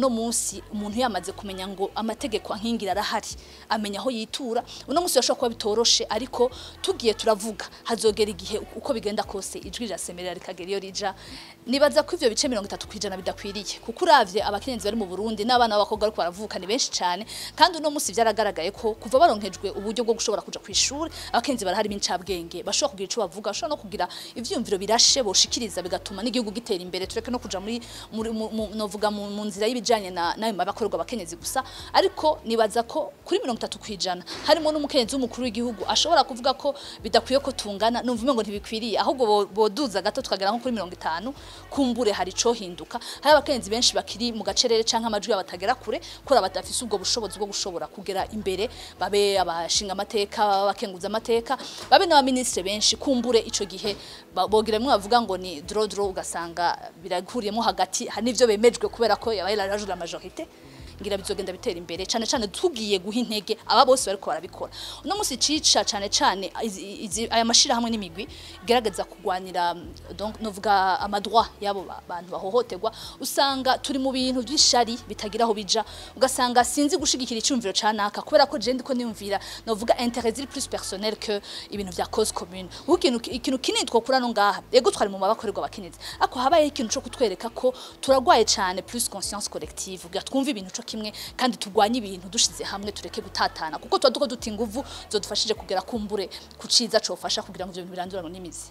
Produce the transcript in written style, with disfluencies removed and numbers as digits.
Uno munsi umuntu yamaze kumenya ngo amategeko ankingira arahari, amenya aho yitura. Uno munsi yashobora kuba bitoroshe, ariko tugiye turavuga, hazogera igihe, uko bigenda kose, ijwi rirasemerera rikagera iyo rija. Nibaza ko ivyo bice 30% bidakwiriye, kuko uravye abakenyezi bari mu Burundi n'abana b'abakobwa bariko baravuka ni benshi cane. Kandi uno munsi vyaragaragaye ko kuva baronkejwe uburyo bwo gushobora kuja kw'ishuri, abakenyezi barahari b'incabwenge, bashobora kugira ico bavuga, bashobora no kugira ivyiyumviro birashe boshikiriza, bigatuma n'igihugu gitera imbere. Tureke no kuja muri novuga mu nzira y'ibijanye na nayo mabi akorerwa abakenyezi gusa. Ariko nibaza ko kuri 30% harimo n'umukenyezi w'umukuru w'igihugu ashobora kuvuga ko bidakwiye ko tungana, numva umengo ntibikwiriye. Ahubwo boduza gato tukagera nko kuri 50, kumbure hari icohinduka. Hari abakenyezi benshi bakiri mu gacerere canke amajwi yabo batagera kure, kubera badafise ubwo bushobozi bwo gushobora kugera imbere, babe abashinga amateka, babe abakenguza amateka, babe n'abaministre benshi. Kumbure ico gihe bogira bimwe bavuga ngo ni draw draw, ugasanga birahuriyemo hagati, hari n'ivyo bemejwe kubera ko yabaye la majorité. Ngira bizogenda bitera imbere, cane cane tugiye guha intege aba bose bariko barabikora uno musi. Cica cane cane aya mashira hamwe n'imigwi igerageza kugwanira, donc novuga ama droits yabo bantu bahohoterwa, usanga turi mu bintu by'ishari bitagira aho bija. Ugasanga sinzi gushigikira icyumviro ca naka kubera ko je ndiko niyumvira, novuga, intérêt ziri plus personnel que ibintu vya cause commune. Kuko ikintu kinini twokura no ngaha, ego twari mu mabakorerwa abakenyezi, ariko habaye ikintu co kutwereka ko turagwaye cane plus conscience collective, kugira twumve ibintu co kimwe kandi turwanye ibintu dushize hamwe, tureke gutatana, kuko tuba duko duta inguvu zodufashije kugera kumbure ku ciza cofasha kugira ngo ivyo bintu biranduranwe n'imizi.